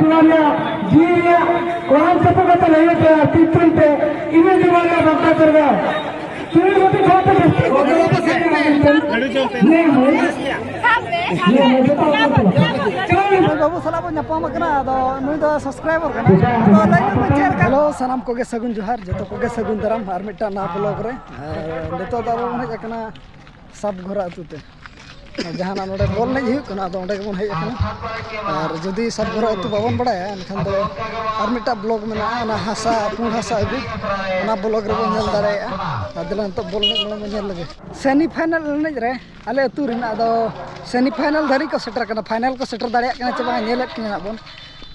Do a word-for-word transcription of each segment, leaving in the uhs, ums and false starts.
ᱱᱚᱣᱟ ᱨᱮᱭᱟᱜ ᱡᱤᱣᱤ ᱨᱮᱭᱟᱜ ᱠᱚᱲᱟᱢ ᱪᱟᱯᱚ ᱠᱟᱛᱮ ᱞᱟᱹᱭ ᱦᱚᱴᱚᱭᱟ ᱛᱤᱨᱛᱷᱚᱱ ᱛᱮ ᱤᱱᱟᱹ ᱡᱮᱢᱚᱱ ᱨᱮᱭᱟᱜ ᱵᱟᱯᱞᱟ ᱛᱮᱨᱮ ᱫᱚ ᱛᱩᱭᱩ ᱜᱩᱯᱤ ᱠᱷᱚᱱ ᱛᱮ ᱡᱟᱹᱥᱛᱤ ᱠᱚ ᱫᱚ ᱵᱟᱵᱩ ᱥᱟᱵ ᱢᱮ᱾ ᱱᱮ ᱢᱟᱹᱭ᱾ ᱱᱮ ᱢᱟᱹᱭ, ᱡᱚᱛᱚ ᱦᱚᱲ ᱠᱚ ᱪᱟᱞᱟᱜ ᱠᱟᱱᱟ᱾ ᱱᱩᱭ ᱵᱟᱹᱵᱩ ᱥᱟᱞᱟᱜ ᱵᱚᱱ ᱧᱟᱯᱟᱢ ᱟᱠᱟᱱᱟ, ᱟᱫᱚ ᱱᱩᱭ ᱫᱚ ᱥᱟᱵᱥᱠᱨᱟᱭᱵᱟᱨ ᱠᱟᱱᱟᱭ᱾ ᱟᱫᱚ ᱞᱟᱹᱭ ᱧᱚᱜ ᱢᱮ ᱪᱮᱫ ᱞᱮᱠᱟ? ᱦᱮᱞᱳ, ᱥᱟᱱᱟᱢ ᱠᱚᱜᱮ ᱥᱟᱹᱜᱩᱱ ᱡᱚᱦᱟᱨ, ᱡᱚᱛᱚ ᱠᱚᱜᱮ ᱥᱟᱹᱜᱩᱱ ᱫᱟᱨᱟᱢ ᱟᱨ ᱢᱤᱫᱴᱟᱝ ᱱᱟᱣᱟ ᱵᱞᱚᱜ ᱨᱮ᱾ ᱟᱨ ᱱᱤᱛᱚᱜ ᱫᱚ ᱟᱵᱚ ᱵᱚᱱ ᱦᱮᱡ ᱟᱠᱟᱱᱟ ᱥᱟᱵᱜᱷᱚᱨᱟ ᱟᱹᱛᱩ ᱛᱮ᱾ ᱟᱨ ᱡᱟᱦᱟᱱᱟᱜ ᱱᱚᱰᱮ ᱵᱚᱞ ᱮᱱᱮᱡ ᱦᱩᱭᱩᱜ ᱠᱟᱱᱟ, ᱟᱫᱚ ᱚᱸᱰᱮ ᱜᱮᱵᱚᱱ ᱦᱮᱡ ᱟᱠᱟᱱᱟ᱾ ᱟᱨ ᱡᱩᱫᱤ ᱥᱟᱵᱜᱷᱚᱨᱟ ᱟᱹᱛᱩ ᱵᱟᱵᱚᱱ ᱵᱟᱲᱟᱭᱟ, ᱮᱱᱠᱷᱟᱱ ᱫᱚ ᱟᱨ ᱢᱤᱫᱴᱟᱝ ᱵᱞᱚᱜ ᱢᱮᱱᱟᱜᱼᱟ, ᱚᱱᱟ ᱦᱟᱥᱟ, ᱯᱩᱸᱰ ᱦᱟᱥᱟ ᱟᱹᱜᱩ, ᱚᱱᱟ ᱵᱞᱚᱜ ᱨᱮᱵᱚᱱ ᱧᱮᱞ ᱫᱟᱲᱮᱭᱟᱜᱼᱟ᱾ ᱟᱨ ᱫᱮᱞᱟ ᱱᱤᱛᱚᱜ ᱵᱚᱞ ᱮᱱᱮᱡ ᱢᱟᱲᱟᱝ ᱵᱚᱱ ᱧᱮᱞ ᱞᱮᱜᱮ᱾ ᱥᱮᱢᱤ ᱯᱷᱟᱭᱱᱟᱞ ᱮᱱᱮᱡ ᱨᱮ ᱟᱞᱮ ᱟᱹᱛᱩ ᱨᱮᱱᱟᱜ ᱟᱫᱚ ᱥᱮᱢᱤ ᱯᱷᱟᱭᱱᱟᱞ ᱫᱷᱟᱹᱨᱤᱡ ᱠᱚ ᱥᱮᱴᱮᱨ ᱟᱠᱟᱱᱟ᱾ ᱯᱷᱟᱭᱱᱟᱞ ᱠᱚ ᱥᱮᱴᱮᱨ ᱫᱟᱲᱮᱭᱟᱜ ᱠᱟᱱᱟ ᱪᱮ ᱵᱟᱝ, ᱧᱮᱞᱮᱫ ᱠᱤᱱᱟ ᱦᱟᱸᱜ ᱵᱚᱱ᱾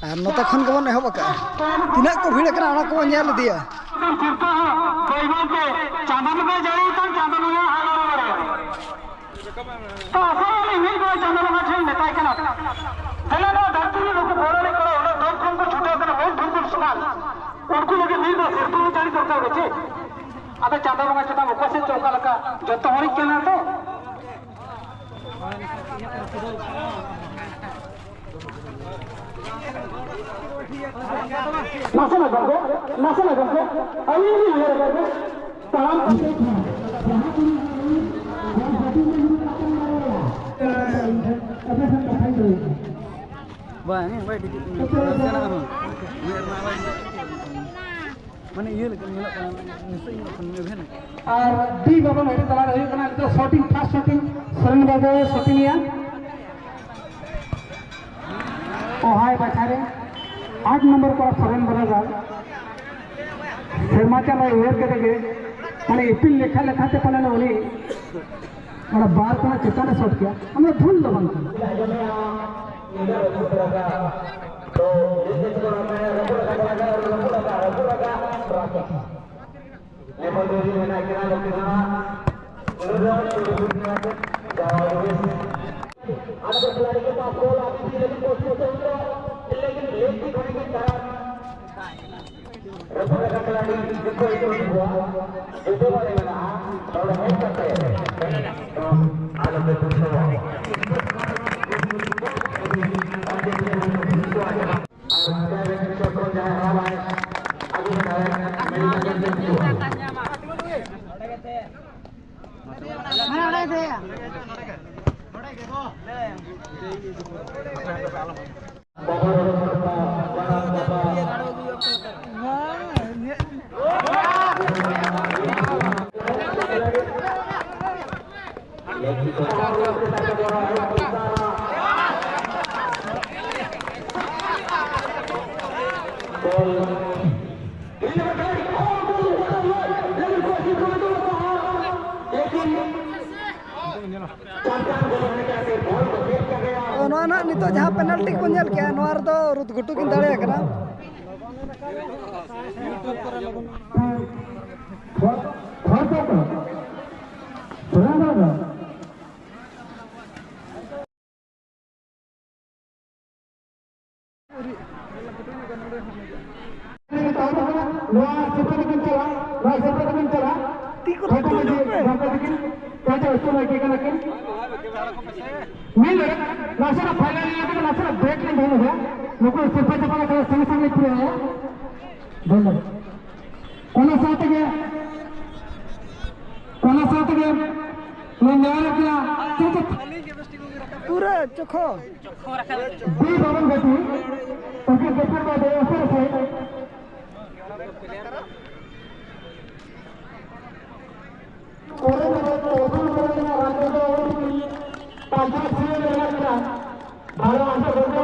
ᱟᱨ ᱱᱚᱛᱮ ᱠᱷᱚᱱ ᱜᱮᱵᱚᱱ ᱮᱦᱚᱵ ᱟᱠᱟᱫᱼᱟ᱾ ᱛᱤᱱᱟᱹᱜ ᱠᱚ ᱵᱷᱤᱲ ᱟᱠᱟᱱᱟ, ᱚᱱᱟ ᱠᱚᱵᱚᱱ ᱧᱮᱞ ᱤᱫᱤᱭᱟ᱾ ᱵᱟᱹᱭ ᱵᱟᱹᱭ ᱛᱮ ᱪᱟᱸᱫᱚ ᱵᱚᱸᱜᱟ ᱡᱟᱹᱲᱤ ᱠᱷᱟᱱ ᱪᱟᱸᱫᱚ ᱵᱚᱸᱜᱟ ᱦᱟᱨᱟ ᱵᱟᱲᱟᱭᱟ᱾ ᱛᱚ ᱟᱥᱟᱭᱟᱞᱤᱧ ᱢᱤᱫ ᱵᱟᱨ ᱪᱟᱸᱫᱚ ᱵᱚᱸᱜᱟ ᱴᱷᱮᱱ ᱢᱮᱛᱟᱭ ᱠᱟᱱᱟ, ᱫᱮᱞᱟ ᱱᱚᱣᱟ ᱫᱷᱟᱹᱨᱛᱤ ᱨᱮ ᱱᱩᱠᱩ ᱵᱚᱲ ᱨᱮ ᱠᱚᱲᱟ ᱩᱱᱟᱹᱜ ᱫᱚᱢ ᱠᱷᱚᱱ ᱠᱚ ᱪᱷᱩᱴᱟᱹᱣ ᱠᱟᱱᱟ, ᱢᱩᱞ ᱫᱷᱩᱢᱠᱩᱞ ᱥᱚᱢᱟᱱ᱾ ᱩᱱᱠᱩ ᱞᱟᱹᱜᱤᱫ ᱢᱤᱫ ᱵᱟᱨ ᱥᱤᱨᱯᱟᱹ ᱡᱟᱹᱲᱤ ᱫᱚᱨᱠᱟᱨ ᱜᱮ ᱪᱮ? ᱟᱫᱚ ᱪᱟᱸᱫᱚ ᱵᱚᱸᱜᱟ ᱪᱮᱛᱟᱱ ᱚᱠᱟ ᱥᱮᱫ ᱪᱚ ᱚᱠᱟ ᱞᱮᱠᱟ ᱡᱚᱛᱚ ᱦᱚᱲᱤᱡ ᱠᱟᱱᱟ ᱛᱚ᱾ ᱱᱟᱥᱮᱱᱟᱜ ᱜᱚᱢᱠᱮ, ᱱᱟᱥᱮᱱᱟᱜ ᱜᱚᱢᱠᱮ, ᱟᱹᱞᱤᱧ ᱞᱤᱧ ᱩᱭᱦᱟᱹᱨ ᱟᱠᱟᱫᱟ, ᱛᱟᱲᱟᱢ ᱵᱟᱝ, ᱵᱟᱭ ᱰᱤᱡᱤᱴ ᱥᱮᱱᱟᱜ ᱦᱚᱸ᱾ ᱢᱟᱱᱮ ᱤᱭᱟᱹ ᱞᱮᱠᱟ ᱧᱮᱞᱚᱜ ᱠᱟᱱᱟ, ᱱᱤᱥᱟᱹ ᱧᱮᱞᱚᱜ ᱠᱟᱱᱟ, ᱮᱵᱷᱮᱱ᱾ ᱟᱨ ᱵᱤ ᱵᱟᱵᱚᱱ ᱟᱹᱰᱤ ᱛᱟᱞᱟᱨᱮ ᱦᱩᱭᱩᱜ ᱠᱟᱱᱟ ᱱᱤᱛᱚᱜ ᱥᱚᱴᱤᱝ, ᱯᱷᱟᱥᱴ ᱥᱚᱴᱤᱝ, ᱥᱚᱨᱮᱱ ᱵᱟᱵᱩ ᱥᱚᱴᱤᱝ ᱮᱭᱟ᱾ ᱚᱦᱟᱭ ᱵᱟᱪᱷᱟ ᱨᱮ ᱟᱴ ᱱᱚᱢᱵᱚᱨ ᱠᱚᱲᱟ ᱥᱚᱨᱮᱱ ᱵᱟᱵᱩ ᱜᱟᱲ ᱥᱮᱨᱢᱟ ᱪᱟᱸᱫᱚᱭ ᱩᱭᱦᱟᱹᱨ ᱠᱮᱫᱮ ᱜᱮ, ᱢᱟᱱᱮ ᱤᱯᱤᱞ ᱞᱮᱠᱷᱟ ᱞᱮᱠᱷᱟ ᱛᱮ ᱯᱟᱞᱮᱱ ᱩᱱᱤ ᱚᱱᱟ ᱵᱟᱨ ᱠᱚᱲᱟ ᱪᱮᱛᱟᱱ ᱨᱮ ᱥᱚᱴ ᱠᱮᱭᱟ, ᱚᱱᱟ ᱫᱷᱩᱞ ᱫᱚ ᱵᱟᱝ ᱠᱟᱱᱟ᱾ ᱛᱚ, ᱱᱚᱣᱟ ᱱᱟᱦᱟᱜ ᱱᱤᱛᱚᱜ ᱡᱟᱦᱟᱸ ᱯᱮᱱᱟᱞᱴᱤ ᱠᱚᱵᱚᱱ ᱧᱮᱞ ᱠᱮᱜᱼᱟ, ᱱᱚᱣᱟ ᱨᱮᱫᱚ ᱨᱩᱛ ᱜᱷᱩᱴᱩ ᱠᱤᱱ ᱫᱟᱲᱮ ᱟᱠᱟᱱᱟ᱾ ᱱᱚᱣᱟ ᱥᱮᱯᱷᱮ ᱛᱟᱹᱠᱤᱱ ᱪᱟᱞᱟᱜ, ᱱᱚᱣᱟ ᱥᱮᱯᱷᱮ ᱛᱟᱹᱠᱤᱱ ᱪᱟᱞᱟᱜ᱾ ᱛᱤ ᱠᱚ ᱛᱷᱚᱠᱚ ᱛᱩᱞ ᱢᱟᱹᱡᱷᱤ, ᱧᱚᱜ ᱯᱮ᱾ ᱜᱚᱢᱠᱮ ᱛᱟᱹᱠᱤᱱ, ᱯᱮ ᱪᱚ ᱩᱥᱠᱩ ᱢᱟᱹᱡᱷᱤ ᱠᱟᱱᱟ ᱠᱤᱱ᱾ ᱢᱤᱫ ᱢᱤᱱᱤᱴ, ᱱᱟᱥᱮᱱᱟᱜ ᱯᱷᱟᱭᱱᱟᱞ ᱞᱟᱹᱜᱤᱫ ᱱᱟᱥᱮᱱᱟᱜ ᱵᱨᱮᱠ ᱞᱤᱧ ᱫᱚᱦᱚ ᱧᱚᱜᱟ᱾ ᱱᱩᱠᱩ ᱥᱮᱯᱷᱮ ᱪᱟᱯᱟᱞ ᱠᱟᱱᱟ, ᱥᱟᱺᱜᱤᱧ ᱥᱟᱺᱜᱤᱧ ᱯᱞᱮᱭᱟᱨ᱾ ᱫᱚᱱ ᱫᱚ᱾ ᱚᱱᱟ ᱥᱟᱶ ᱛᱮᱜᱮ, ᱚᱱᱟ ᱥᱟᱶ ᱛᱮᱜᱮ ᱞᱤᱧ ᱱᱮᱦᱚᱨᱚᱜ ᱠᱟᱱᱟ, ᱪᱮᱫ ᱪᱮᱫ ᱯᱩᱨᱟᱹ ᱪᱚᱠᱷᱚ᱾ ᱵᱤ ᱵᱟᱵᱚᱱ ᱜᱟᱛᱮ, ᱛᱟᱠᱤ ᱜᱟᱛᱮ ᱠᱚ ᱫᱚ ᱚᱯᱚᱨ ᱥᱟᱭᱤᱰ᱾ ᱯᱚᱨᱮ ᱛᱮᱫᱚ ᱛᱚᱨᱯᱚᱞ ᱠᱚᱨᱮ ᱨᱮᱱᱟᱜ ᱨᱟᱱ ᱠᱚᱫᱚ ᱯᱟᱸᱪ ᱥᱤᱭᱟᱹ ᱨᱮ ᱢᱮᱱᱟᱜ ᱠᱟᱱᱟ᱾ ᱵᱟᱨᱚ ᱟᱱᱥᱟᱨ ᱠᱚᱫᱚ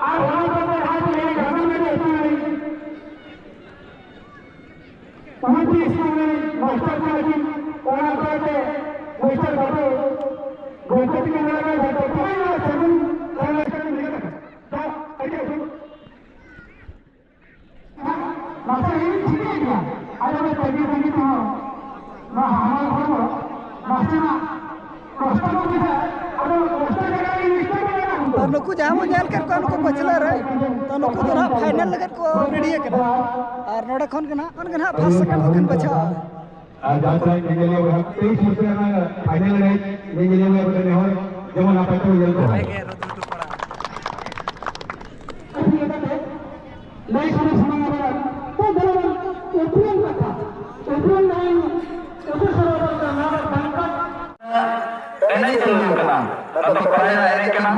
ᱟᱨ ᱚᱱᱟ ᱠᱚᱫᱚ ᱟᱨ ᱞᱟᱹᱭ ᱜᱟᱱᱚᱜ ᱢᱮᱱᱛᱮ ᱩᱱᱠᱩ ᱥᱠᱩᱞ ᱨᱮᱱ ᱢᱟᱥᱴᱟᱨ ᱠᱟᱱᱟ ᱠᱤᱱ, ᱚᱱᱟ ᱠᱚᱨᱮ ᱛᱮ ᱢᱟᱥᱴᱟᱨ ᱵᱟᱹᱵᱩ ᱜᱚᱢᱠᱮ ᱛᱤᱠᱤᱱ ᱢᱮᱱᱟ ᱠᱟᱱᱟ, ᱡᱚᱛᱚ ᱠᱚ ᱥᱟᱹᱜᱩᱱ ᱥᱟᱨᱱᱟ ᱥᱟᱹᱜᱩᱱ ᱢᱮᱱᱟᱜ ᱠᱟᱱᱟ᱾ ᱡᱟ, ᱟᱹᱰᱤ ᱟᱹᱰᱤ ᱱᱟᱥᱮ ᱤᱧ ᱴᱷᱤᱠᱟᱹᱭ ᱜᱮᱭᱟ, ᱟᱫᱚ ᱚᱱᱟ ᱛᱟᱺᱜᱤ ᱛᱟᱺᱜᱤ ᱛᱮᱦᱚᱸ ᱱᱚᱣᱟ ᱦᱟᱢᱟᱞ ᱦᱚᱲᱢᱚ ᱱᱟᱥᱮᱱᱟᱜ ᱠᱚᱥᱴᱚ ᱧᱚᱜ ᱵᱩᱡᱷᱟᱹᱜᱼᱟ᱾ ᱟᱫᱚ ᱠᱚᱥᱴᱚ ᱡᱟᱭᱜᱟ ᱨᱮ ᱤᱧ ᱤᱥᱴᱟᱨ ᱵᱟᱭ ᱧᱟᱢ ᱛᱚ ᱠᱚᱣᱟ᱾ ᱱᱩᱠᱩ ᱡᱟᱦᱟᱸ ᱵᱚᱱ ᱧᱮᱞ ᱠᱮᱫ ᱠᱚᱣᱟ, ᱱᱩᱠᱩ ᱯᱟᱹᱪᱷᱞᱟᱹ ᱨᱮ, ᱛᱚ ᱱᱩᱠᱩ ᱫᱚ ᱱᱟᱦᱟᱜ ᱯᱷᱟᱭᱱᱮᱞ ᱞᱟᱹᱜᱤᱫ ᱠᱚ ᱨᱮᱰᱤ ᱟᱠᱟᱱᱟ᱾ ᱟᱨ ᱱᱚᱰᱮ ᱠᱷᱚᱱ ᱜᱮ ᱱᱟᱦᱟᱜ, ᱠᱷᱚᱱ ᱜᱮ ᱱᱟᱦᱟᱜ ᱯᱷᱟᱥᱴ ᱥᱮᱠᱮᱱᱰ ᱫᱚᱠᱤᱱ ᱵᱟᱪᱷᱟᱜᱼᱟ᱾ ᱟᱨ ᱡᱟᱦᱟᱸ ᱛᱤᱱᱟᱹᱜ ᱧᱮᱧᱮᱞᱤᱭᱟᱹ ᱵᱚᱭᱦᱟ, ᱛᱮᱭᱤᱥ ᱦᱚᱲ ᱛᱮ ᱚᱱᱟ ᱯᱷᱟᱭᱱᱮᱞ ᱨᱮ ᱧᱮᱧᱮᱞᱤᱭᱟᱹ ᱵᱚᱭᱦᱟ ᱠᱚ ᱱᱮᱦᱚᱨ ᱡᱮᱢᱚᱱ ᱱᱟᱯᱟᱭ ᱛᱮᱵᱚᱱ ᱧᱮᱞ ᱠᱚᱣᱟ᱾ ᱞᱟᱹᱭ ᱥᱚᱫᱚᱨ ᱥᱟᱱᱟ ᱠᱟᱱᱟ᱾ ᱛᱚ ᱫᱮᱞᱟ ᱵᱚᱱ ᱩᱯᱨᱩᱢ ᱠᱟᱛᱷᱟ, ᱩᱯᱨᱩᱢ ᱫᱚ ᱩᱯᱨᱩᱢ ᱥᱚᱫᱚᱨ ᱠᱟᱱᱟ, ᱱᱚᱣᱟ ᱫᱚ ᱵᱟᱝ ᱠᱟᱱᱟ᱾ ᱮᱱᱮᱡ ᱥᱮᱨᱮᱧ ᱠᱟᱱᱟ᱾ ᱱᱚᱣᱟ ᱫᱚ ᱯᱚᱨᱟᱭ ᱨᱮᱱᱟᱜ ᱮᱱᱮᱡ ᱠᱟᱱᱟ᱾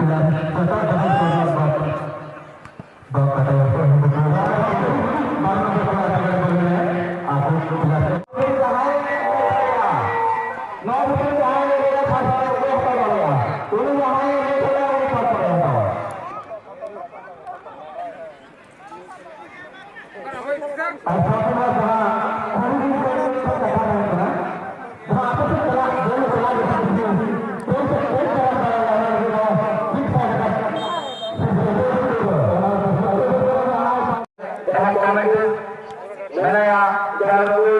ᱱᱚᱣᱟ ᱵᱷᱤᱛᱨᱤ ᱡᱟᱦᱟᱸᱭ ᱜᱮ ᱯᱷᱟᱥᱴ ᱯᱨᱟᱭᱤᱡᱽ ᱠᱚ ᱦᱟᱛᱟᱣ ᱫᱟᱲᱮᱭᱟᱜᱼᱟ, ᱩᱱᱤ ᱡᱟᱦᱟᱸᱭ ᱜᱮ ᱦᱟᱛᱟᱣ ᱫᱟᱲᱮᱭᱟᱜᱼᱟ, ᱩᱱᱤ ᱯᱷᱟᱥᱴ ᱯᱨᱟᱭᱤᱡᱽ ᱦᱟᱛᱟᱣᱟ᱾ ᱟᱨ ᱥᱟᱶᱛᱮ ᱱᱚᱣᱟ ᱡᱟᱦᱟᱸ ᱠᱩᱲᱤ ᱜᱤᱫᱽᱨᱟᱹ ᱠᱚ ᱠᱟᱛᱷᱟ ᱛᱟᱦᱮᱸ ᱠᱟᱱᱟ, ᱡᱟᱦᱟᱸ ᱟᱯᱮ ᱥᱮᱫ ᱪᱟᱞᱟᱜ, ᱡᱮ ᱪᱟᱞᱟᱜ ᱞᱮᱠᱷᱟᱱ ᱡᱩᱫᱤ ᱴᱨᱮᱱ ᱥᱮ ᱴᱨᱮᱱ ᱪᱟᱞᱟᱣ ᱫᱟᱲᱮᱭᱟᱜᱼᱟ, ᱚᱱᱟ ᱞᱟᱹᱜᱤᱫ ᱫᱚ ᱢᱤᱫ ᱥᱟᱭ ᱴᱟᱠᱟ ᱥᱤᱨᱯᱟᱹ ᱠᱚ ᱮᱢᱟ᱾ ᱡᱟᱦᱟᱸ ᱠᱚᱢᱤᱴᱤ ᱢᱮᱱᱟᱭᱟ, ᱡᱟᱦᱟᱸ ᱱᱩᱠᱩ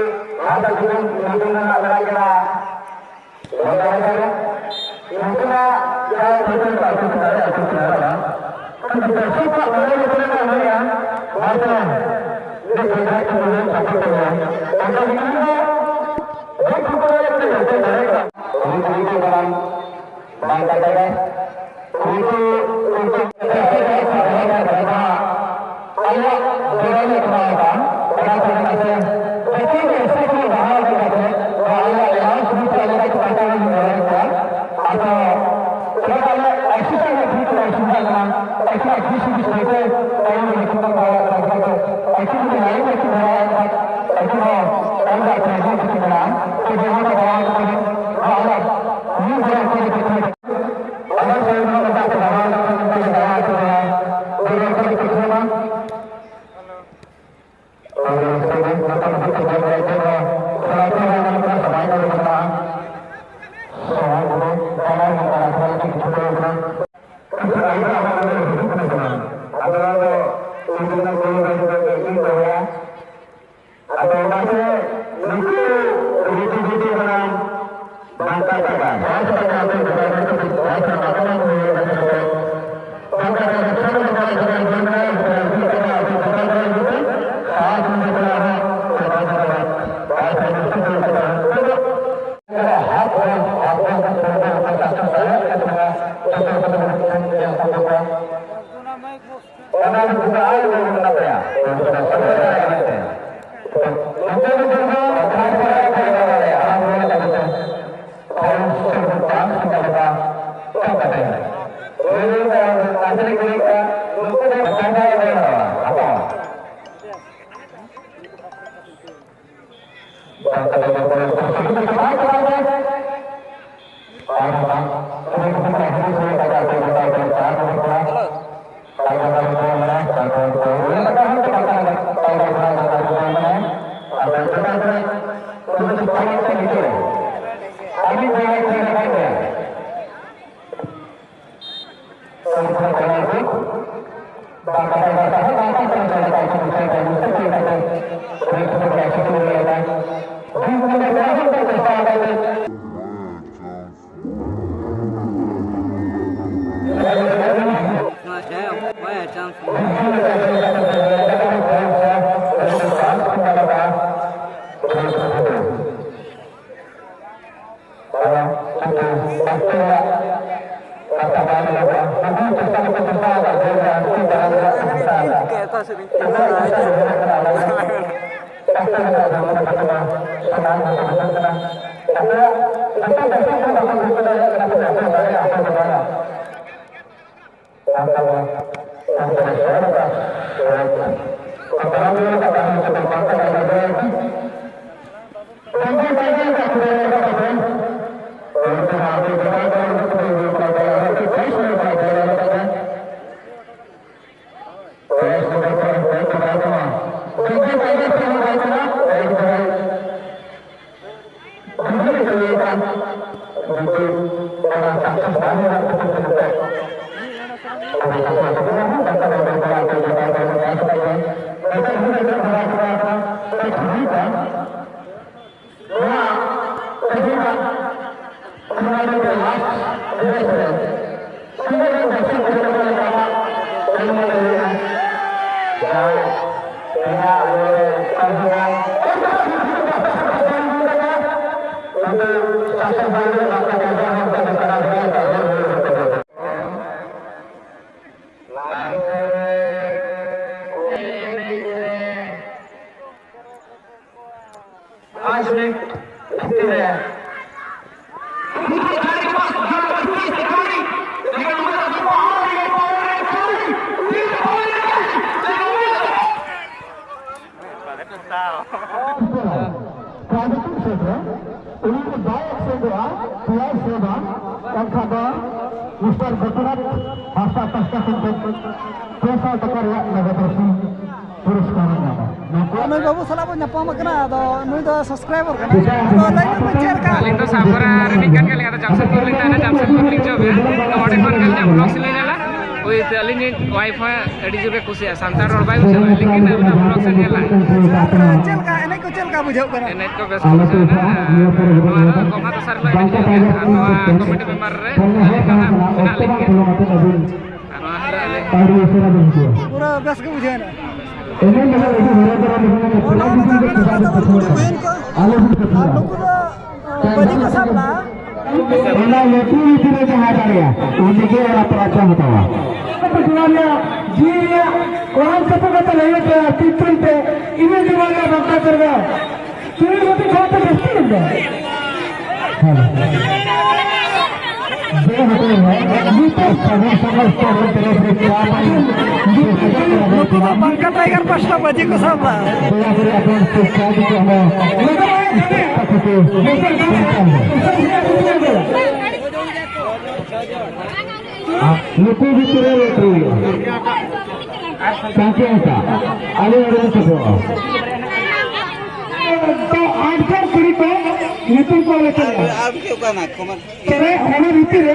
ᱦᱟᱥᱟ ᱡᱩᱞᱩᱢ ᱧᱩᱛᱩᱢ ᱨᱮᱱᱟᱜ ᱢᱮᱱᱟᱜ ᱠᱤᱱᱟ, ᱵᱚᱸᱜᱟ ᱵᱩᱨᱩ, ᱩᱱᱠᱤᱱᱟᱜ ᱡᱟᱦᱟᱸ ᱧᱩᱛᱩᱢ ᱠᱚ ᱟᱹᱛᱩ ᱠᱤᱱᱟ, ᱟᱹᱛᱩ ᱠᱤᱱᱟ ᱵᱟᱝ, ᱩᱱᱠᱩ ᱫᱚᱨᱥᱚᱠ ᱠᱚᱣᱟᱜ ᱢᱚᱱᱮ ᱨᱮ ᱢᱮᱱᱟᱜ ᱞᱮᱭᱟ, ᱵᱟᱝ ᱥᱮ ᱢᱤᱫ ᱵᱚᱸᱜᱟ ᱠᱚ ᱢᱚᱱᱮ ᱥᱟᱯᱷᱟ ᱠᱚ ᱧᱟᱢ, ᱚᱱᱠᱟ ᱜᱮ ᱩᱱᱠᱩ ᱫᱚ ᱵᱟᱝ ᱠᱚ ᱫᱟᱲᱮᱭᱟᱜᱼᱟ᱾ ᱩᱱᱠᱩ ᱜᱮ ᱢᱟᱨᱟᱝ ᱵᱟᱝ ᱠᱟᱛᱮ ᱜᱮ ᱩᱱᱠᱩ, ᱩᱱᱠᱩ ᱟᱞᱮᱭᱟᱜ ᱡᱚᱲᱟᱣ ᱞᱮ ᱠᱚᱨᱟᱣ ᱮᱫᱟ, ᱚᱱᱟ ᱠᱚ ᱞᱟᱹᱜᱤᱫ ᱛᱮ ᱡᱚᱛᱚ ᱜᱮ ᱥᱮᱪᱮᱫ ᱵᱟᱲᱦᱟᱣ ᱤᱫᱤ ᱠᱟᱛᱮ ᱱᱚᱣᱟ ᱟᱞᱮᱭᱟᱜ ᱮᱞᱟᱣᱩᱱᱥ ᱵᱷᱤᱛᱨᱤ ᱟᱞᱮ ᱠᱟᱹᱴᱤᱡ ᱯᱟᱭᱥᱟ ᱞᱮ ᱡᱚᱲᱟᱣᱮᱫ ᱠᱚᱣᱟ᱾ ᱟᱫᱚ ᱪᱮᱫᱟᱜ ᱟᱞᱮ ᱮᱠᱥᱤᱥ ᱨᱮ ᱵᱷᱤᱛ ᱨᱮ ᱚᱥᱩᱵᱤᱫᱷᱟ ᱠᱟᱱᱟ, ᱟᱹᱠᱤᱱᱟᱜ ᱫᱤᱥ ᱦᱩᱫᱤᱥ ᱞᱟᱹᱭᱛᱮ ᱛᱟᱭᱚᱢ ᱨᱮ ᱡᱚᱛᱚ ᱠᱚ ᱟᱹᱠᱤᱱ ᱫᱚ ᱞᱟᱭᱤᱱ ᱨᱮ ᱠᱤᱱ ᱫᱷᱚᱨᱟᱣᱮᱫ ᱠᱷᱟᱱ ᱟᱹᱠᱤᱱ ᱦᱚᱸ ᱚᱱᱠᱟ ᱯᱨᱮᱡᱮᱱᱴ ᱠᱤᱱ ᱢᱮᱱᱟᱜᱼᱟ᱾ ᱛᱚ ᱡᱮ ᱦᱚᱸ ᱫᱚ ᱵᱟᱲᱟᱭ ᱠᱟᱛᱮ ᱱᱚᱣᱟ ᱟᱞᱮ ᱱᱤᱭᱩ ᱵᱚᱭᱮᱥ ᱠᱚ ᱡᱚᱛᱚ ᱟᱫᱚ ᱚᱱᱟᱛᱮ ᱱᱩᱠᱩ ᱨᱤᱛᱤ ᱡᱩᱫᱤ ᱦᱟᱲᱟᱢ ᱵᱟᱝᱠᱟ ᱴᱟᱠᱟ, ᱯᱟᱸᱪ ᱴᱟᱠᱟ ᱟᱛᱮ ᱡᱚᱜᱟᱲ ᱠᱟᱛᱮ ᱯᱟᱸᱪ ᱴᱟᱠᱟ ᱠᱚ ᱮᱢᱟ ᱠᱚ ᱦᱩᱭᱩᱜᱼᱟ ᱠᱟᱛᱮ᱾ ᱵᱟᱝᱠᱟ ᱴᱟᱠᱟ ᱠᱷᱟᱱ ᱫᱚ ᱵᱟᱭ ᱡᱚᱜᱟᱲ ᱡᱚᱝ ᱠᱟᱱᱟ, ᱵᱟᱭ ᱡᱚᱜᱟᱲ ᱡᱚᱝ ᱠᱟᱱᱟ, ᱟᱨ ᱩᱱᱠᱩ ᱫᱚ ᱟᱨᱦᱚᱸ ᱯᱟᱸᱪ ᱴᱟᱠᱟ ᱵᱟᱭ ᱯᱟᱸᱪ ᱴᱟᱠᱟ ᱵᱟᱭ ᱴᱟᱠᱟ ᱦᱟᱛ ᱨᱮ, ᱦᱟᱛ ᱨᱮ ᱡᱚᱛᱚ ᱠᱚ ᱧᱮᱞ ᱠᱚ ᱠᱚᱣᱟ᱾ ᱚᱱᱟ ᱫᱚ ᱟᱭ ᱵᱚᱱ ᱢᱮᱱᱟᱜ ᱛᱟᱭᱟ᱾ ᱱᱩᱠᱩ ᱫᱚ ᱥᱚᱢᱚᱭ ᱫᱟᱲᱮᱭᱟᱜᱼᱟ ᱢᱮᱱᱛᱮ᱾ ᱱᱩᱠᱩ ᱫᱚ ᱡᱟᱦᱟᱸ ᱵᱟᱠᱷᱟᱱ ᱠᱚᱨᱟᱣ ᱠᱚ ᱵᱟᱲᱟᱭᱟ, ᱟᱨ ᱱᱚᱣᱟ ᱠᱟᱛᱮ ᱯᱷᱟᱭᱤᱱ ᱥᱤᱥᱴᱮᱢ ᱠᱚ ᱯᱟᱥ ᱠᱟᱛᱮ ᱵᱟᱠᱷᱟᱱ ᱠᱚ ᱠᱟᱛᱮ᱾ ᱱᱩᱠᱩ ᱫᱚ ᱵᱟᱠᱷᱟᱱ ᱠᱚ ᱵᱟᱲᱟᱭᱟ, ᱦᱟᱛᱟᱣᱟ᱾ ᱯᱨᱟᱭᱵᱷᱮᱴ ᱥᱮᱫ ᱨᱮ ᱩᱱᱤ ᱫᱚ ᱵᱟᱭ ᱮᱠᱥᱮᱱᱰᱚᱜᱼᱟ, ᱯᱮᱭᱟᱭ ᱥᱮᱵᱟ, ᱮᱱᱠᱷᱟᱱ ᱫᱚ ᱢᱤᱥᱴᱟᱨ ᱜᱳᱯᱤᱱᱟᱛᱷ ᱦᱟᱸᱥᱫᱟ ᱯᱟᱥᱴᱟ ᱠᱷᱚᱱ ᱯᱮ ᱥᱟᱭ ᱴᱟᱠᱟ ᱨᱮᱭᱟᱜ ᱱᱚᱜᱚᱫ ᱨᱟᱹᱥᱤ ᱯᱩᱨᱚᱥᱠᱟᱨ ᱮ ᱧᱟᱢᱟ᱾ ᱱᱩᱠᱩ ᱱᱩᱭ ᱵᱟᱹᱵᱩ ᱥᱟᱞᱟᱜ ᱵᱚᱱ ᱧᱟᱯᱟᱢ ᱟᱠᱟᱱᱟ, ᱟᱫᱚ ᱱᱩᱭ ᱫᱚ ᱥᱟᱵᱥᱠᱨᱟᱭᱵᱟᱨ ᱠᱟᱱᱟᱭ᱾ ᱟᱫᱚ ᱞᱟᱹᱭ ᱧᱚᱜ ᱢᱮ ᱪᱮᱫ ᱞᱮᱠᱟ? ᱟᱹᱞᱤᱧ ᱫᱚ ᱥᱟᱵᱚᱨᱟ ᱨᱤᱱᱤᱡ ᱠᱟᱱ ᱜᱮᱭᱟᱞᱤᱧ, ᱟᱫᱚ ᱡᱟᱢᱥᱮᱫᱽᱯᱩᱨ ᱞᱤᱧ ᱛᱟᱦᱮᱱᱟ, ᱡᱟᱢᱥᱮᱫᱽᱯᱩᱨ ᱞᱤᱧ ᱡᱚᱵᱮᱜᱼᱟ᱾ ᱟᱫᱚ ᱚᱸᱰᱮ ᱠᱷᱚᱱ ᱜᱮ ᱟᱹᱞᱤᱧᱟᱜ ᱵᱞᱚᱜ ᱥᱮ ᱞᱤᱧ ᱧᱮᱞᱟ᱾ ᱳᱭ ᱛᱮ ᱟᱹᱞᱤᱧ ᱨᱤᱱ ᱣᱟᱭᱤᱯᱷ ᱦᱚᱸ ᱟᱹᱰᱤ ᱡᱳᱨ ᱜᱮ ᱠᱩᱥᱤᱭᱟᱜᱼᱟ, ᱥᱟᱱᱛᱟᱲ ᱨᱚᱲ ᱵᱟᱭ ᱵᱩᱡᱷᱟᱹᱣᱟ, ᱞᱮᱠᱤᱱ ᱟᱹᱵᱤᱱᱟᱜ ᱵᱞᱚᱜ ᱥᱮ ᱧᱮᱞᱟ᱾ ᱪᱮᱫ ᱞᱮᱠᱟ ᱮᱱᱮᱡ ᱠᱚ, ᱪᱮᱫ ᱞᱮᱠᱟ ᱵᱩᱡᱷᱟᱹᱜ ᱠᱟᱱᱟ? ᱮᱱᱮᱡ ᱠᱚ ᱵᱮᱥ ᱠᱚ ᱵᱩᱡᱷᱟᱹᱣ ᱮᱱᱟ᱾ ᱟᱨ ᱱᱚᱣᱟ ᱦᱚᱸ ᱜᱚᱢᱦᱟ ᱫᱚᱥᱟᱨ ᱦᱤᱞᱳᱜ ᱦᱩᱭᱩᱜᱼᱟ, ᱟᱨ ᱱᱚᱣᱟ ᱠᱚᱢᱤᱴᱤ ᱢᱮᱢᱵᱟᱨ ᱨᱮ ᱟᱹᱞᱤᱧ ᱫᱚ ᱦᱟᱸᱜ ᱢᱮᱱᱟᱜ ᱞᱤᱧ ᱜᱮᱭᱟ᱾ ᱟᱨ ᱱᱚᱣᱟ ᱦᱤᱞᱳᱜ ᱟᱹᱞᱤᱧ ᱯᱩᱨᱟᱹ ᱵᱮᱥ ᱜᱮ ᱵᱩᱡᱷᱟᱹᱣ ᱮᱱᱟ᱾ ᱚᱱᱟ ᱚᱱᱟ ᱠᱚᱨᱮ ᱫᱚ ᱛᱟᱵᱚᱱ ᱠᱩᱲᱤ ᱵᱚᱦᱤᱱ ᱠᱚ, ᱟᱨ ᱱᱩᱠᱩ ᱫᱚ, ᱚ, ᱵᱟᱹᱡᱤ ᱠᱚ ᱥᱟᱵ ᱞᱟᱜᱼᱟ᱾ ᱚᱱᱟ ᱞᱟᱹᱴᱩ ᱵᱷᱤᱛᱤᱨ ᱨᱮ ᱡᱟᱦᱟᱸ ᱫᱟᱲᱮᱭᱟᱜᱼᱟ, ᱩᱱᱤᱜᱮ ᱚᱱᱟ ᱯᱨᱟᱭᱤᱡᱽ ᱮ ᱦᱟᱛᱟᱣᱟ᱾ ᱟᱯᱮ ᱡᱩᱣᱟᱱ ᱨᱮᱭᱟᱜ ᱡᱤᱣᱤ ᱨᱮᱭᱟᱜ ᱠᱚᱲᱟᱢ ᱪᱟᱯᱚ ᱠᱟᱛᱮ ᱞᱟᱹᱭ ᱯᱮ, ᱟᱨ ᱛᱤᱨᱯᱚᱞ ᱯᱮ, ᱤᱱᱟᱹ ᱡᱩᱣᱟᱱ ᱨᱮᱭᱟᱜ ᱵᱟᱯᱞᱟ ᱠᱚᱨᱮ ᱫᱚ ᱛᱩᱭᱩ ᱜᱩᱯᱤ ᱠᱷᱚᱱ ᱯᱮ ᱡᱟᱹᱥᱛᱤ ᱞᱮᱱ ᱫᱚ᱾ ᱦᱮᱸ᱾ ᱡᱮ ᱦᱚᱛᱮ ᱨᱮ ᱱᱤᱛᱚᱜ ᱥᱟᱱᱟᱢ ᱥᱚᱢᱟᱡᱽ ᱯᱟᱦᱴᱟ ᱛᱚᱨᱚᱯ ᱨᱮ ᱪᱟ ᱯᱟᱹᱛᱤ ᱱᱩᱠᱩ ᱫᱚ ᱵᱟᱝᱠᱟ ᱴᱟᱭᱜᱟᱨ ᱯᱟᱥᱴᱟ ᱵᱟᱹᱡᱤ ᱠᱚ ᱥᱟᱵ ᱞᱟᱜᱼᱟ᱾ ᱫᱟᱭᱟ ᱠᱚᱨᱮ ᱟᱯᱮ ᱥᱮ ᱪᱟ ᱫᱚᱠᱚ ᱦᱟᱸᱰᱮ ᱠᱟᱛᱷᱟ ᱠᱚ ᱢᱮᱛᱟ ᱠᱚ᱾ ᱟᱨ ᱱᱩᱠᱩ ᱵᱷᱤᱛᱨᱤ ᱨᱮ ᱞᱟᱹᱴᱩ ᱦᱩᱭᱩᱜᱼᱟ᱾ ᱥᱟᱸᱪᱮ ᱚᱱᱠᱟ ᱟᱞᱮ ᱱᱚᱰᱮ ᱞᱮ ᱥᱮᱴᱮᱨᱚᱜᱼᱟ᱾ ᱛᱚ ᱟᱴ ᱡᱚᱱ ᱠᱩᱲᱤ ᱠᱚ ᱧᱩᱛᱩᱢ ᱠᱚ ᱟᱞᱮ ᱴᱷᱮᱱ ᱟᱨ ᱢᱤᱫᱴᱮᱡ ᱚᱠᱟ ᱢᱮᱱᱟᱜᱼᱟ? ᱛᱚᱵᱮ ᱚᱱᱟ ᱵᱷᱤᱛᱤᱨ ᱨᱮ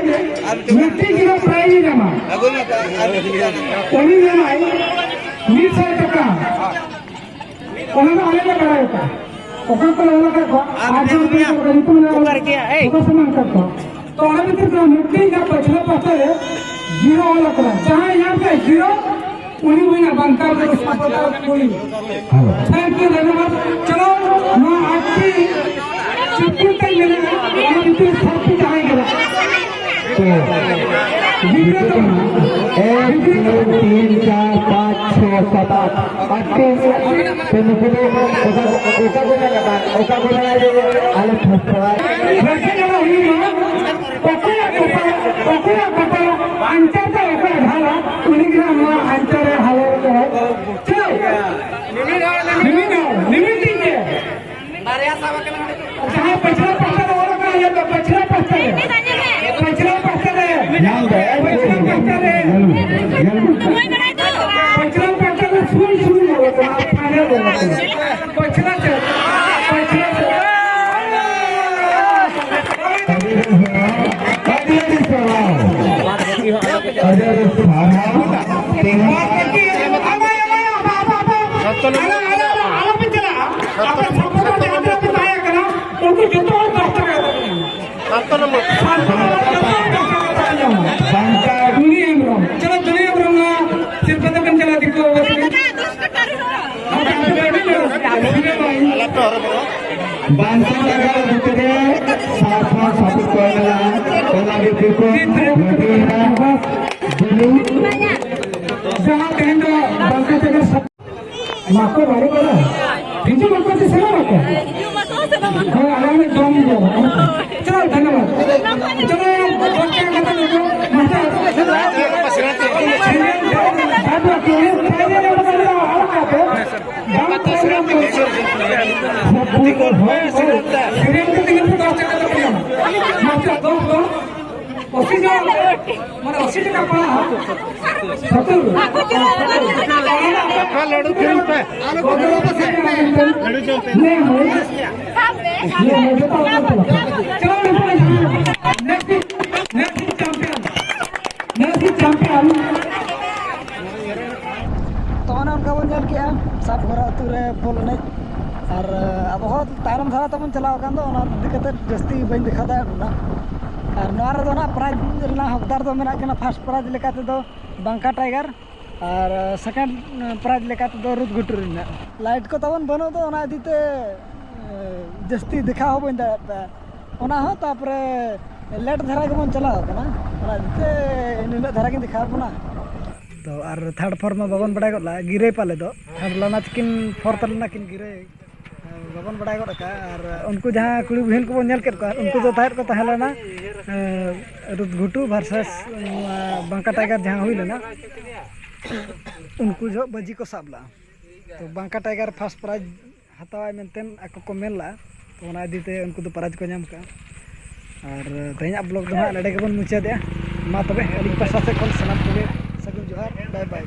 ᱢᱤᱫᱴᱤᱡ ᱜᱤᱫᱽᱨᱟᱹ ᱯᱨᱟᱭᱤᱡᱽ ᱮ ᱧᱟᱢᱟ᱾ ᱟᱹᱜᱩᱭ ᱢᱮ, ᱟᱨ ᱢᱤᱫᱴᱤᱡ ᱜᱟᱱ᱾ ᱩᱱᱤ ᱧᱟᱢᱟᱭ ᱢᱤᱫ ᱥᱟᱭ ᱴᱟᱠᱟ᱾ ᱚᱱᱟ ᱫᱚ ᱟᱞᱮ ᱞᱮ ᱵᱟᱲᱟᱭ ᱠᱟᱜᱼᱟ᱾ ᱚᱠᱟ ᱠᱚᱞᱮ ᱚᱞ ᱟᱠᱟᱫ ᱠᱚᱣᱟ, ᱟᱨ ᱟᱨ ᱡᱚᱱ ᱢᱤᱫᱴᱤᱡ ᱠᱚ ᱧᱩᱛᱩᱢ ᱞᱮ ᱚᱞ ᱚᱠᱟ ᱨᱮ ᱜᱮᱭᱟ? ᱮᱭ! ᱚᱠᱟ ᱥᱚᱢᱚᱭ ᱠᱟᱫ ᱠᱚᱣᱟ᱾ ᱛᱚ, ᱚᱱᱟ ᱵᱷᱤᱛᱤᱨ ᱠᱷᱚᱱ ᱢᱤᱫᱴᱤᱡ ᱜᱟᱱ ᱯᱟᱹᱪᱷᱞᱟᱹ ᱯᱟᱥᱴᱟ ᱨᱮ ᱡᱤᱨᱳ ᱚᱞ ᱟᱠᱟᱱᱟ᱾ ᱡᱟᱦᱟᱸᱭ ᱧᱟᱢ ᱠᱮᱫ ᱡᱤᱨᱳ, ᱩᱱᱤ ᱦᱩᱭᱱᱟ ᱵᱟᱝᱠᱟᱨ ᱫᱚ ᱥᱟᱯᱚᱴᱟᱨ ᱠᱩᱲᱤ᱾ Thank you very much. ᱪᱚᱞᱚ, ᱱᱚᱣᱟ ᱟᱴᱴᱤ ᱪᱩᱴᱠᱩᱞ ᱛᱮ ᱢᱮᱱᱟᱜᱼᱟ, ᱚᱱᱟ ᱵᱷᱤᱛᱤᱨ ᱥᱟᱛᱴᱤ ᱛᱟᱦᱮᱸ ᱠᱟᱱᱟ᱾ ᱛᱚ, ᱜᱤᱫᱽᱨᱟᱹ ᱫᱚ ᱮᱠ, ᱫᱩᱭ, ᱛᱤᱱ, ᱪᱟᱨ, ᱯᱟᱸᱪ, ᱪᱷᱚ, ᱥᱟᱛ, ᱟᱴ, ᱟᱴᱴᱤ᱾ ᱛᱚ, ᱱᱩᱠᱩ ᱫᱚ ᱚᱠᱟ, ᱚᱠᱟ ᱠᱚ ᱢᱮᱱᱟ, ᱚᱠᱟ ᱠᱚ ᱢᱮᱱᱟ ᱡᱮ ᱟᱞᱮ first prize? ᱨᱟᱠᱷᱟ ᱡᱟᱭᱜᱟ ᱦᱩᱭᱩᱜᱼᱟ᱾ ᱚᱠᱚᱭᱟᱜ ᱠᱚᱯᱟᱞ, ᱚᱠᱚᱭᱟᱜ ᱠᱚᱯᱟᱞ ᱟᱧᱪᱟᱨ ᱛᱮ ᱚᱠᱚᱭ ᱰᱷᱟᱞᱟ, ᱩᱱᱤ ᱜᱮ ᱱᱟᱦᱟᱜ ᱱᱚᱣᱟ ᱟᱧᱪᱟᱨ ᱨᱮ ᱦᱟᱞᱚ ᱨᱮ ᱫᱚᱦᱚᱭ᱾ ᱪᱮᱫ? ᱢᱤᱢᱤᱫ ᱦᱚᱲ, ᱢᱤᱢᱤᱫ ᱦᱚᱲ, ᱢᱤᱢᱤᱫ ᱯᱟᱪᱷᱞᱟ ᱯᱟᱦᱴᱟ ᱨᱮ ᱚᱞ ᱟᱠᱟᱱᱟ, ᱧᱮᱞ ᱯᱮ, ᱯᱟᱪᱷᱞᱟ ᱯᱟᱦᱴᱟ ᱨᱮ, ᱯᱟᱪᱷᱞᱟ ᱯᱟᱦᱴᱟ ᱨᱮ, ᱧᱟᱢ ᱫᱚ ᱮᱢ ᱯᱟᱪᱷᱞᱟ ᱯᱟᱦᱴᱟ ᱨᱮ, ᱧᱮᱞ ᱢᱮ, ᱧᱮᱞ ᱢᱮ᱾ ᱯᱟᱪᱷᱞᱟ ᱯᱟᱦᱴᱟ ᱨᱮ ᱥᱩᱱ ᱥᱩᱱ ᱚᱞ ᱟᱠᱟᱱᱟ, ᱯᱷᱟᱭᱱᱟᱞ ᱚᱞ ᱟᱠᱟᱱᱟ᱾ ᱯᱟᱪᱷᱞᱟ ᱥᱮᱫ, ᱯᱟᱪᱷᱞᱟ ᱥᱮᱫ᱾ ᱟᱹᱰᱤ ᱟᱹᱰᱤ ᱥᱟᱨᱦᱟᱣ, ᱟᱹᱰᱤ ᱟᱹᱰᱤ ᱥᱟᱨᱦᱟᱣ, ᱟᱹᱰᱤ ᱟᱹᱰᱤ ᱥᱟᱨᱦᱟᱣ᱾ ᱛᱮᱦᱮᱧ ᱟᱞᱚ, ᱟᱞᱚ, ᱟᱞᱚ, ᱟᱞᱚ, ᱟᱞᱚᱯᱮ ᱪᱟᱞᱟᱜᱼᱟ᱾ ᱟᱯᱮ ᱥᱟᱯᱳᱨᱴ ᱡᱟᱦᱟᱸ ᱛᱤᱱᱟᱹᱜ ᱯᱮ ᱛᱟᱦᱮᱸ ᱠᱟᱱᱟ, ᱩᱱᱠᱩ ᱡᱚᱛᱚ ᱦᱚᱲ ᱫᱚᱥ ᱴᱟᱠᱟ ᱠᱟᱛᱮ ᱠᱚ ᱧᱟᱢᱟ᱾ ᱥᱟᱱᱛᱟᱲ ᱦᱚᱲ ᱡᱚᱛᱚ ᱦᱚᱲ ᱫᱚᱥ ᱴᱟᱠᱟ ᱠᱟᱛᱮ ᱠᱚ ᱧᱟᱢᱟ᱾ ᱵᱟᱝᱠᱟ ᱫᱩᱞᱤ ᱦᱮᱢᱵᱨᱚᱢ, ᱪᱚᱞᱚ, ᱫᱩᱞᱤ ᱦᱮᱢᱵᱨᱚᱢ ᱱᱚᱣᱟ ᱥᱤᱨᱯᱟᱹ ᱫᱚᱵᱮᱱ ᱪᱟᱞᱟᱜ ᱫᱤᱠᱩ ᱵᱟᱵᱟ ᱛᱟᱹᱠᱤᱱ᱾ ᱵᱟᱝᱠᱟ ᱴᱟᱠᱟ ᱵᱷᱤᱛᱨᱤ ᱨᱮ ᱥᱟᱛ ᱥᱟᱛ ᱥᱟᱛ ᱠᱚ ᱢᱮᱱᱟᱜᱼᱟ, ᱚᱱᱟ ᱵᱷᱤᱛᱨᱤ ᱠᱚ ᱞᱟᱹᱴᱩᱭᱮᱱᱟ ᱫᱩᱞᱩ᱾ ᱡᱟᱦᱟᱸ ᱛᱮᱦᱮᱧ ᱫᱚ ᱵᱟᱝᱠᱟ ᱴᱟᱠᱟ ᱢᱟᱠᱚ ᱵᱟᱲᱮ ᱠᱚᱫᱚ ᱦᱤᱡᱩᱜ ᱢᱟᱠᱚ ᱥᱮ ᱥᱮᱱᱚᱜ ᱢᱟᱠᱚ? ᱦᱳᱭ, ᱟᱞᱟᱝ ᱞᱮ ᱡᱚᱢ ᱜᱮᱭᱟ᱾ ᱪᱚᱞᱚ, ᱫᱷᱚᱱᱭᱚᱵᱟᱫ᱾ ᱪᱚᱞᱚ, ᱵᱟᱠᱟ ᱠᱟᱛᱷᱟ ᱞᱮᱠᱚ, ᱢᱟᱥᱴᱟᱨ᱾ ᱥᱤᱨᱤᱭᱟᱞ ᱠᱚ ᱛᱤᱸᱜᱩ ᱯᱮ, ᱫᱚᱥ ᱴᱟᱠᱟ ᱠᱟᱛᱮ ᱯᱮ ᱧᱟᱢᱟ᱾ ᱢᱟᱥᱴᱟᱨ, ᱫᱚᱥ, ᱫᱚᱥ᱾ ᱚᱥᱤ ᱡᱚᱱ, ᱢᱟᱱᱮ ᱚᱥᱤ ᱴᱟᱠᱟ ᱯᱟᱲᱟᱜᱼᱟ᱾ ᱥᱚᱛᱛᱚᱨ᱾ ᱠᱟᱛᱷᱟ ᱞᱟᱹᱰᱩ ᱠᱤᱨᱤᱧ ᱯᱮ᱾ ᱞᱟᱹᱰᱩ ᱡᱚᱢ ᱯᱮ᱾ ᱞᱟᱹᱰᱩ ᱡᱚᱢ ᱯᱮ᱾ ᱞᱟᱹᱰᱩ ᱡᱚᱢ ᱯᱮ᱾ ᱪᱟᱞᱟᱣ ᱞᱮᱱᱠᱷᱟᱱ next, next champion. Next champion. ᱛᱚ, ᱚᱱᱮ ᱚᱱᱠᱟ ᱵᱚᱱ ᱧᱮᱞ ᱠᱮᱜᱼᱟ, ᱥᱟᱵ ᱜᱷᱚᱨᱟ ᱟᱹᱛᱩ ᱨᱮ ᱵᱚᱞ ᱮᱱᱮᱡ᱾ ᱟᱨ, ᱟᱵᱚ ᱦᱚᱸ ᱛᱟᱭᱱᱚᱢ ᱫᱷᱟᱨᱟ ᱛᱮᱵᱚᱱ ᱪᱟᱞᱟᱣ ᱟᱠᱟᱱ ᱫᱚ, ᱚᱱᱟ ᱤᱫᱤ ᱠᱟᱛᱮ ᱡᱟᱹᱥᱛᱤ ᱵᱟᱹᱧ ᱫᱮᱠᱷᱟᱣ ᱫᱟᱲᱮᱭᱟᱜ ᱠᱟᱱᱟ᱾ ᱟᱨ ᱱᱚᱣᱟ ᱨᱮᱫᱚ ᱱᱟᱜ ᱯᱨᱟᱭᱤᱡᱽ ᱨᱮᱱᱟᱜ ᱦᱚᱠᱫᱟᱨ ᱫᱚ ᱢᱮᱱᱟᱜ ᱠᱤᱱᱟ ᱯᱷᱟᱥᱴ ᱯᱨᱟᱭᱤᱡᱽ ᱞᱮᱠᱟ ᱛᱮᱫᱚ ᱵᱟᱝᱠᱟ ᱴᱟᱭᱜᱟᱨ, ᱟᱨ ᱥᱮᱠᱮᱱᱰ ᱯᱨᱟᱭᱤᱡᱽ ᱞᱮᱠᱟ ᱛᱮᱫᱚ ᱨᱩᱫᱽ ᱜᱷᱩᱴᱩ ᱨᱮᱱᱟᱜ᱾ ᱞᱟᱭᱤᱴ ᱠᱚ ᱛᱟᱵᱚᱱ ᱵᱟᱹᱱᱩᱜ ᱫᱚ, ᱚᱱᱟ ᱤᱫᱤ ᱛᱮ, ᱮ, ᱡᱟᱹᱥᱛᱤ ᱫᱮᱠᱷᱟᱣ ᱦᱚᱸ ᱵᱟᱹᱧ ᱫᱟᱲᱮᱭᱟᱜ ᱯᱮᱭᱟ᱾ ᱚᱱᱟ ᱦᱚᱸ ᱛᱟᱨᱯᱚᱨᱮ ᱞᱮᱴ ᱫᱷᱟᱨᱟ ᱜᱮᱵᱚᱱ ᱪᱟᱞᱟᱣ ᱠᱟᱱᱟ, ᱚᱱᱟ ᱤᱫᱤ ᱛᱮ ᱱᱤᱱᱟᱹᱜ ᱫᱷᱟᱨᱟ ᱜᱤᱧ ᱫᱮᱠᱷᱟᱣ ᱟᱵᱚᱱᱟ᱾ ᱛᱚ, ᱟᱨ ᱛᱷᱟᱨᱰ ᱯᱷᱳᱨ ᱢᱟ ᱵᱟᱵᱚᱱ ᱵᱟᱲᱟᱭ ᱜᱚᱫ ᱞᱮᱫᱟ, ᱜᱤᱨᱟᱹᱭ ᱯᱟᱞᱮ ᱫᱚ, ᱛᱷᱟᱨᱰ ᱞᱮᱱᱟ ᱠᱤᱱ, ᱯᱷᱳᱨᱛᱷ ᱞᱮᱱᱟ ᱠᱤᱱ ᱜᱤᱨᱟᱹᱭ᱾ ᱵᱟᱵᱚᱱ ᱵᱟᱲᱟᱭ ᱜᱚᱫ ᱟᱠᱟᱫᱼᱟ᱾ ᱟᱨ ᱩᱱᱠᱩ ᱡᱟᱦᱟᱸ ᱠᱩᱲᱤ ᱵᱩᱦᱤᱱ ᱠᱚᱵᱚᱱ ᱧᱮᱞ ᱠᱮᱫ ᱠᱚᱣᱟ, ᱩᱱᱠᱩ ᱫᱚ ᱛᱟᱦᱮᱸᱫ ᱠᱚ ᱛᱟᱦᱮᱸ ᱞᱮᱱᱟ, ᱮᱸ, ᱨᱩᱫᱽ ᱜᱷᱩᱴᱩ ᱵᱷᱟᱨᱥᱮᱥ ᱱᱚᱣᱟ ᱵᱟᱝᱠᱟ ᱴᱟᱭᱜᱟᱨ ᱡᱟᱦᱟᱸ ᱦᱩᱭ ᱞᱮᱱᱟ, ᱩᱱᱠᱩ ᱡᱚᱦᱚᱜ ᱵᱟᱹᱡᱤ ᱠᱚ ᱥᱟᱵ ᱞᱮᱫᱼᱟ᱾ ᱛᱚ, ᱵᱟᱝᱠᱟ ᱴᱟᱭᱜᱟᱨ ᱯᱷᱟᱥᱴ ᱯᱨᱟᱭᱤᱡᱽ ᱦᱟᱛᱟᱣᱟᱭ ᱢᱮᱱᱛᱮ ᱟᱠᱚ ᱠᱚ ᱢᱮᱱ ᱞᱮᱫᱼᱟ᱾ ᱛᱚ ᱚᱱᱟ ᱤᱫᱤ ᱛᱮ ᱩᱱᱠᱩ ᱫᱚ ᱯᱨᱟᱭᱤᱡᱽ ᱠᱚ ᱧᱟᱢ ᱠᱟᱜᱼᱟ᱾ ᱟᱨ ᱛᱮᱦᱮᱧᱟᱜ ᱵᱞᱚᱜ ᱫᱚ ᱦᱟᱸᱜ ᱱᱚᱰᱮ ᱜᱮᱵᱚᱱ ᱢᱩᱪᱟᱹᱫᱮᱜᱼᱟ᱾ ᱢᱟ ᱛᱚᱵᱮ ᱟᱹᱞᱤᱧ ᱯᱟᱥᱴᱟ ᱥᱮᱫ ᱠᱷᱚᱱ ᱥᱟᱱᱟᱢ ᱠᱚᱜᱮ ᱥᱟᱹᱜᱩᱱ ᱡᱚᱦᱟᱨ, ᱵᱟᱭ ᱵᱟᱭ᱾